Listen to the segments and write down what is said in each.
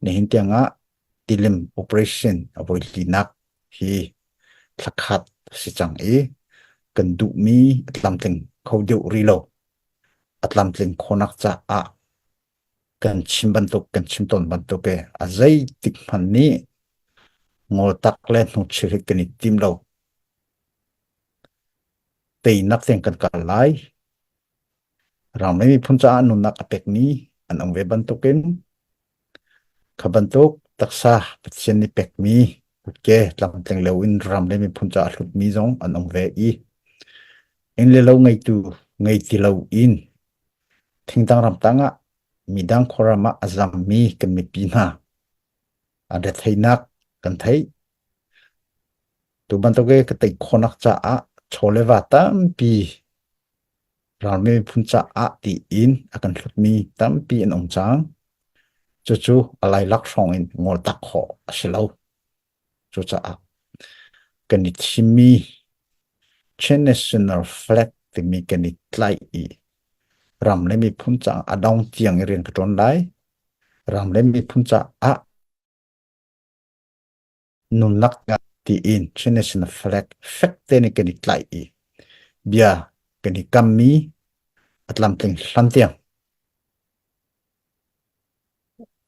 Nihin tiangah tilim operation a voilinak hi thlakhat a si cang i kan duhmi a tlamtling kho deuh rih lo. A tlamtling khawhnak caah kan chim bantuk kan chim tawn bantuk i a zeitik hmanh nih ngoltak le hnuchil hi kan i tim lo. Teinak tiang kan kal lai. Ram le miphun caah nunnak a pekmi an um ve bantukin kha bantuk taksa Pathian nih pekmi kutke tlamtling loin ram le miphun caah hlutmi zong an um ve i inn le lo ngeitu ngei ti loin thingtang ramtang ah midang khuaram ah a zammi kan mipi hna an retheihnak kan theih. Tu bantuk i ka tei khawhnak caah chaw le va tampi ralmi miphun caah tiin a kan hlutmi tampi an um cang. Cucu a lailak hrawng in ngoltak khawh a si lo. Cucaah kan i thimmi Chin National Flag timi kan i tlaih i ram le miphun caah a dong tiang i rian ka ṭuan lai. Ram le miphun caah nunnak tiin Chin National Flag fek tein kan i tlaih i bia kan i kammi a tlamtling hlan tiang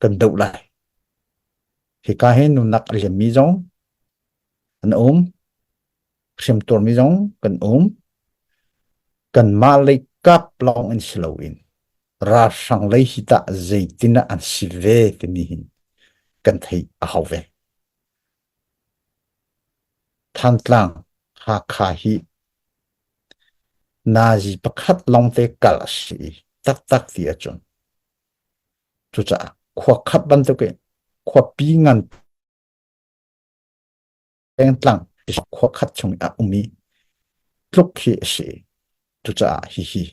kan doh lai. Hika hi nunnak a liammi zong an um, hriamtuarmi zong kan um. Kanmah lei kap lawng in si loin ralhrang lei hi tah zeitin ah an si ve timi hi kan theih a hau ve. Thantlang Hakha hi nazi pakhat lawngte kal a si i taktak ti ahcun cucaah khua khat bantukin khuapi ngan pengtlang khua khat chung ah um i tluk hi a si. Cucaah hihi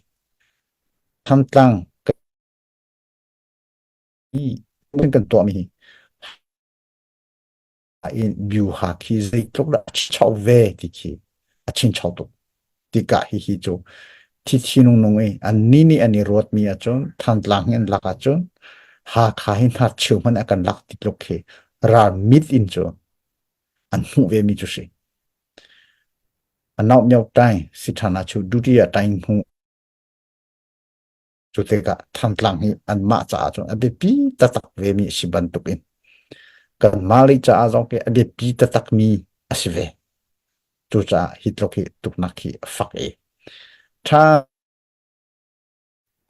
Thantlang kan tuahmi hi in byuha khi zeitluk dah a chicho ve ti khi a chincho tuk. Tikah hihi cu thi nung nung i annih nih an i ruatmi ahcun Thantlang hi an lak ahcun Hakha hi hnarcheu hmanh a kan lak ti tluk khi ral mit in cu an hmuh ve mi cu si. A nau myo tai si ṭhan ah cu duty ah tai hmu cu tikah Thantlang hi anmah caah cun a biapi taktak ve mi a si bantuk in kanmah lei caah zong hi a biapi taktak mi a si ve. Cucaah hi tluk hi tuknak hi a fak i ṭha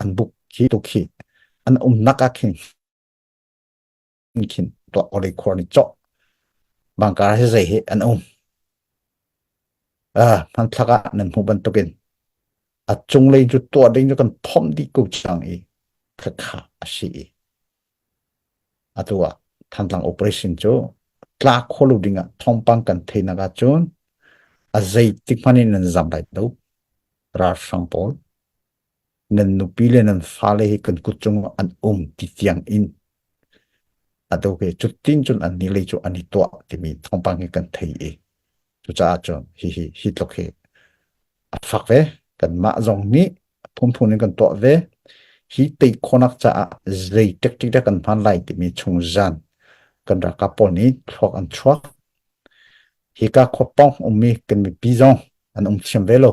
an buk khi tuk hi an umnak ah khin khin tuah olei khuar ni cawh bangkar hi zei hi an um ah hmanthlak ah nan hmuh bantukin a cunglei cu tuah ding cu kan phomh dih ko cang i khakha a si i atu ah Thantlang operation cu tla khawlo ding ah thawngpang kan theihnak ahcun a zeitik hmanh in nan zam lai lo ralhrang pawl nan nupi le nan fale hi kan kut cung an um ti tiang in atu ke cutin cun an ni lei cu an i tuah timi thawngpang hi kan thei i cucaah cun hi hi hi tluk hi a fak ve kanmah zong nih phunphun in kan tuah ve hi tei khawnak caah zei tactic dah kan hman lai timi chung zan kan ralkap pawl nih thluak an chuak hika khua pawng ummi kan mipi zong an um thiam ve lo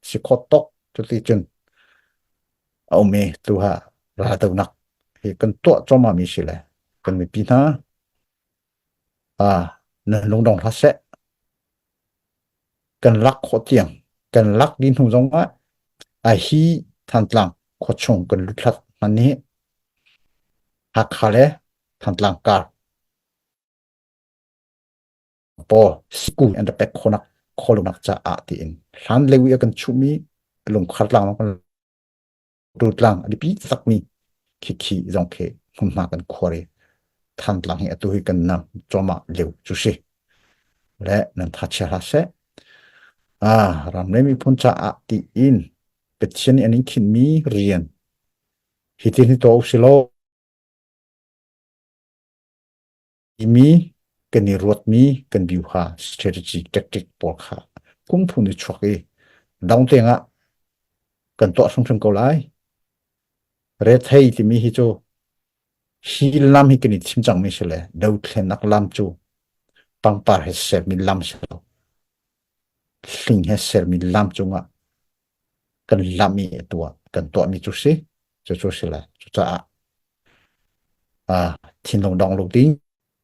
si khawt tok cuti cun a um i tu ha raldonak hi kan tuah cuahmah mi si le kan mipi hna ah nan lungdong hlah seh kan lak khawh tiang kan lak dih hnu zong ah a hi Thantlang khuachung kan luthlat hman hi Hakha le Thantlang kar pawl siku an rak pek khawhnak khawhlonak caah tiin hlan lio i a kan chuhmi lungkhar tlang kan tlang a biapi takmi khi khi zong khi hmunhma kan khuar i Thantlang hi atu hi kan nam cuahmah lio cu si le nan tha chia hlah seh ah ram le miphun caah tiin Pathian nih an in khinhmi rian hitin hi tuah usih law Timi kan i ruatmi kan biuha strategy tactic pawl kha phungphun i chuak i dong tiangah kan tuah hrimhrim ko lai. Rethei timi hi cu. Hi lam hi kan i thim cangmi si le dothlennak lam cu pangpar he sermi lam si lo. Hling he sermi lam cungah kan lam i tuah kan tuahmi cu si. Cucu si le cucaah ah thinlung dong lo ding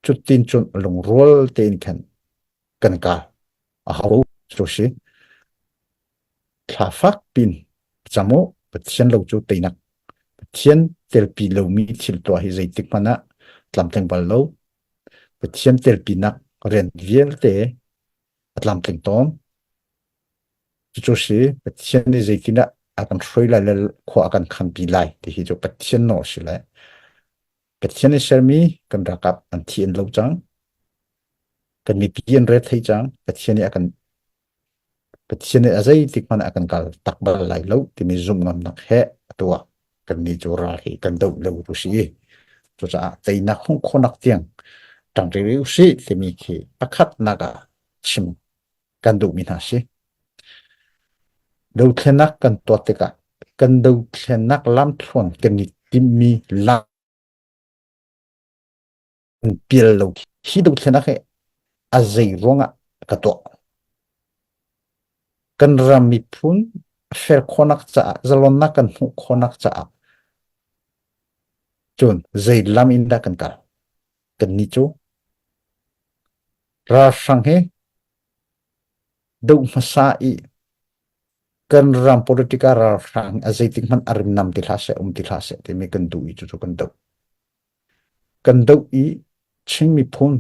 cutin cun lungrual tein khan kan kal a hau cu si. Thla fak pin cam u Pathian lo cu teinak Pathian telpi lomi thil tuah hi zeitik hmanh ah tlamtling bal lo. Pathian telpinak rian vialte a tlamtling tawn. Cucu si Pathian nih zeitindah a kan hruai lai le khua a kan khanpi lai ti hi cu Pathian nawl si lai. Pathian nih sermi kan ralkap an thi an lo cang. Kan mipi an re thei cang. Pathian nih a kan Pathian nih a zeitik hmanh ah a kan kal tak bal lai lo timi zumh ngamnak he atu ah kannih cu ral hi kan doh lo tu si. Cucaah teinak hmuh khawhnak tiang ṭang rih u sih timi khi pakhatnak ah chim kan duhmi hna si. Dothlennak kan tuah tikah kan dothlennak lamthluan kan i timhmi lam pial lo hi dothlennak hi a zei ruangah ka tuah. Kan ram miphun fel khawhnak caah zalonnak kan hmuh khawhnak caah cun zei lam in dah kan kal. Kannih cu ralhrang hi doh hmasa i kan ram politika ralhrang a zeitik hmanh a rimnam ti hlah seh um ti hlah seh timi kan duh i cucu kan doh. Kan doh i Chin miphun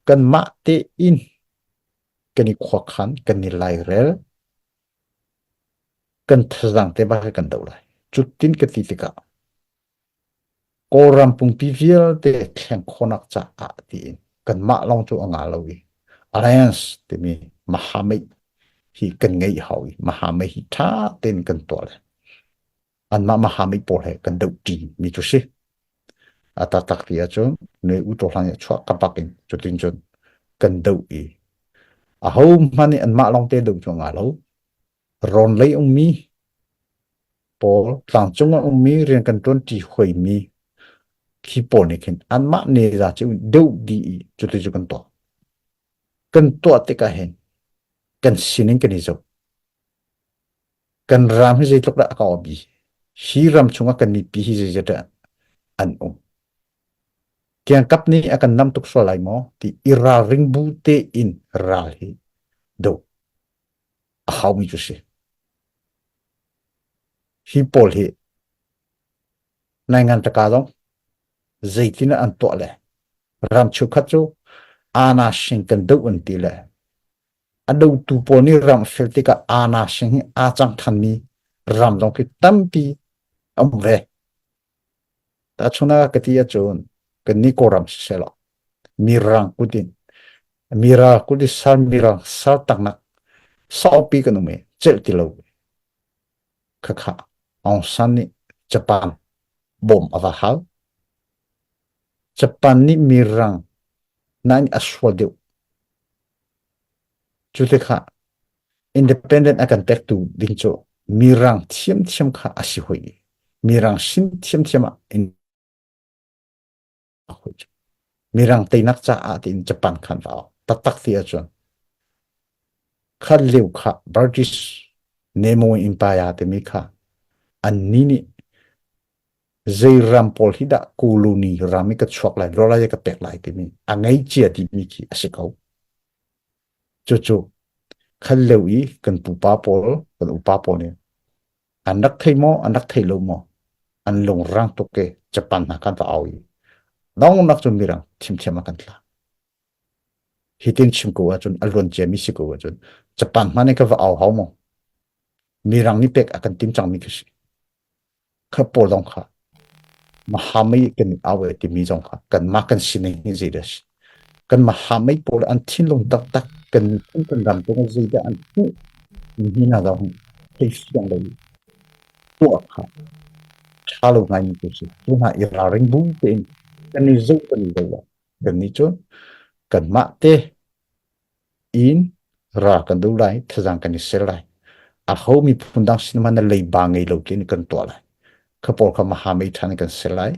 kanmah tein kan i khuakhan, kan i lairel, kan thazaang te bak kan doh lai. Cutin ka ti tikah Kawlram pumpi vialte thleng khawhnak caah tiin kanmah lawng cu a nga lo i alliance timi mahamei hi kan ngeih hau i mahamei hi ṭha tein kan tuah le anmah mahamei pawl he kan doh ṭi mi cu si. A taktak ti ahcun nui u hlan i chuah ka bak in cutin cun kan doh i aho hmanh nih anmah lawng te doh cu a nga lo. Rawn lei ummi pawl tlangcung ah ummi rian kan ṭuanṭi hoimi khi pawl nih khin anmah neza cu deuh dih i cuti cu kan tuah. Kan tuah tikah hin kan sining kan i zoh. Kan ram hi zeitluk dah a kau bi. Hi ram chungah kan mipi hi zeizat dah an um. Kiangkap nih a kan nam tuk sual lai maw ti i ralring bu tein ral hi do a haumi cu si. Hi pawl hi naingan taka zong zeitin an tuah le ram cheukhat cu ana sing kan doh an ti le a dotu pawl nih ram fel tikah ana sing hi aa cang thanmi ram zong khi tampi a um ve. Tahchunhnak ka ti ahcun kannih Kawlram siseh law mirang kut in mira kut i sal mirang sal taknak saupi kan um i celh ti lo khakha Aung San nih Japan bawm a va hal. Japan nih mirang nain a sual deuh. Cu tikah independent a kan pektu ding cu mirang thiamthiam kha a si hoi i mirang sin thiamthiam ah in mirang teinak caah tiin Japan khan va taktak ti ahcun kha lio kha British Nemo Empire timi kha anni nih zei ram pawl hi dah colony ram i ka chuak lai rawlai ka pek lai timi a ngei cia timi khi a si ko. Cucu khan lio i kan pupa pawl kan upa pawl nih an rak thei maw an rak thei lo maw an lungrang tuk ke Japan hna kan va au i dongnak cu mirang thiamthiam ah kan tla. Hitin chim ko ahcun a luan ciami si ko ahcun Japan hmanh in ka va au hau maw mirang nih pek a kan tim cangmi khi si. Kha pawl zong kha Mahamei kan i au e timi zong kha kanmah kan sining hi zeidah a si? Kan Mahamei pawl an thinlung taktak kan miphun kan ram cung zeidah an hmuh mi hna zong thei fiang lo tuah kha ṭha lo ngaimi tu si. Tu hna i ralring bu tein kan i zoh kan i zoh lo. Kannih cu kanmah te in ral kan do lai, thazaang kan i ser lai. Aho miphun dang sin hmanh na leiba ngei lo tiin kan tuah lai. Kha pawl kha mahamei ṭhan in kan ser lai.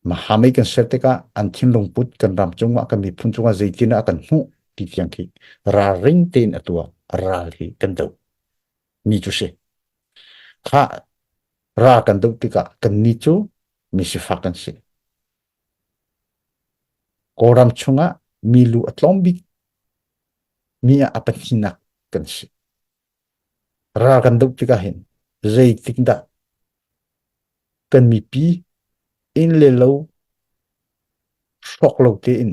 Mahamei kan ser tikah an thinlung put kan ram cungah kan miphun cungah zeitin ah kan hmuh ti tiang khi ralring tein a tuah ral hi kan doh mi cu si. Kha ral kan doh tikah kan ni cu mi sifak kan si. Kawlram chungah milu a tlawm bik mi ah a pahnihnak kan si. Ral kan doh tikah hin zeitik dah kan mipi inn le lo hrawk lo tein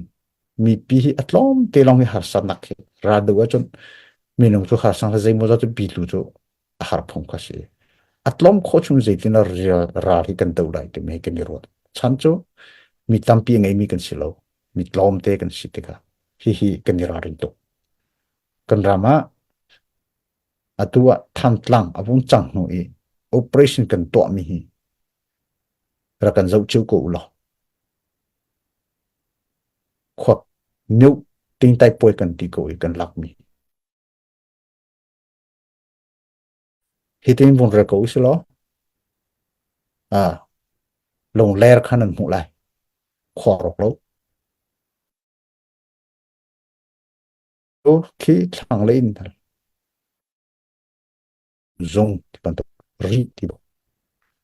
mipi hi a tlawm te lawng hi harsatnak hi ral doh ahcun minung cu harsang zeimaw zat cu bitu cu a har phung kha si. A tlawm khawh chung zeitin ah ral hi kan doh lai timi hi kan i ruat. Chan cu mi tampi a ngeimi kan si lo. Mi tlawmte kan si tikah hihi kan i ralring tuk. Kan ram ah atu ah Thantlang a vung cang hnu i operation kan tuahmi hi rak kan zoh cio ko u law. Khuap mioh tingtai puai kan ti ko i kan lakmi. Hitin vung rel ko u si law ah lungler kha nan hmuh lai. Khua rawk lo. Khi thlanglei in zung ti bantuk ri ti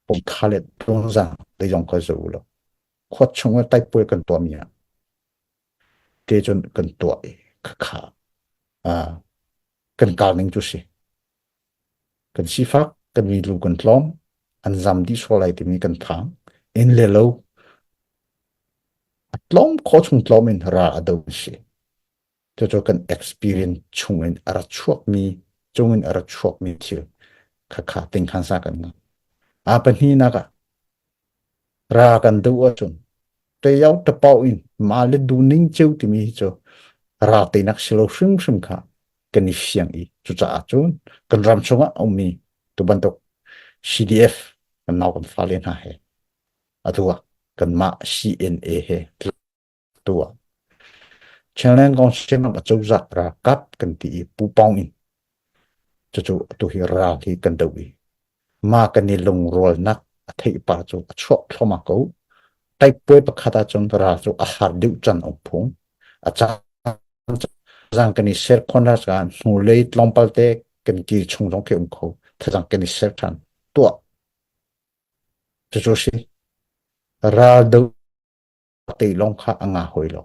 pom kha le tlungzang lei zong kha zo lo. Khua chung ah taipuai kan tuahmi ah te cun kan tuah i khakha ah kan kal ning cu si. Kan sifak, kan milu kan tlawm, an zam dih sual lai timi kan phang. Inn le lo a tlawm khawh chung tlawm in ral a do si. Cucu kan experience chung in a ra chuakmi cung in a ra chuakmi thil khakha tingkhan sa kan ngah. A pahnihnak ah ra kan duh ahcun teiau tapau in mah le duhning cio timi hi cu ra teinak si lo hrimhrim kha kan i fiang i cucaah cun kan ram chungah a ummi tu bantuk CDF kan nau kan fale hna he atu ah kanmah CNA he tu ah Chinland Council acozah ralkap kan ti i pupawng in cucu atu hi ral hi kan doh i ma kan i lungrualnak a theihpar cu a chuak thluahmah ko. Taipui pakhat ahcun ral cu a har deuh can um phung. A caan zang kan i ser khon ah hnulei tlawmpal te kan kil chung zong khi um kho. Thazang kan i ser ṭhan. Tuah. Cucu si. Ral doh te lawng kha a nga hoi lo.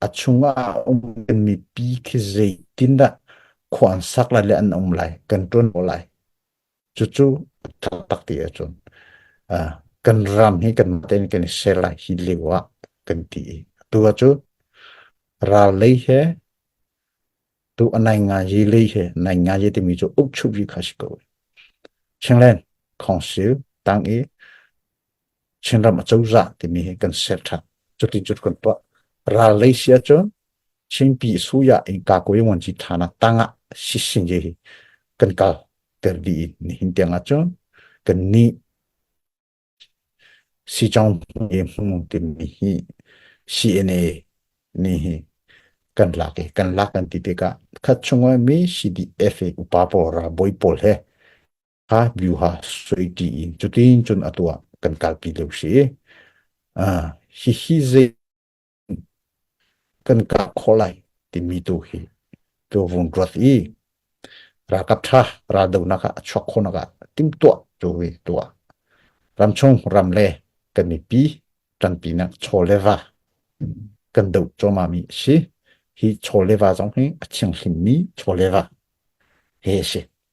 A chungah a um mipi khi zeitindah khua an sak lai le an um lai, kan ṭuan ko lai. Cucu tak ti ahcun kan ram hi kan tein kan i ser lai hi lio ah kan ti i atu ahcun ral lei he tu a nai ngai lei he nai ngai timi cu ukchup ri kha si ko. Chinland Council tang i Chinram acozah timi hi kan ser ṭhan. Cutin cu kan tuah. Ral lei si ahcun Chinpi suya in Kakuai Wanci thana tangah sisin je hi kan kal ter dih i nihin tiang ahcun kan nih Sicong e hmu timi hi CNA nih hi kan lak i kan lak kan ti tikah khat chungah mi CDF upa pawl ralbawi pawl he kha view ha soi ti in cutin cun atu ah kan kalpi lio si ah hihi zei kan kah khawh lai timi tu hi tu vung ruat i ralkap tha raldonak ah a chuak khawhnak ah timtuah tu hi tuah ramchung ram le kan mipi ṭanpinak chaw le va kan doh cuahmah mi si hi chaw le va zong hi a thianghlim mi chaw le va he si.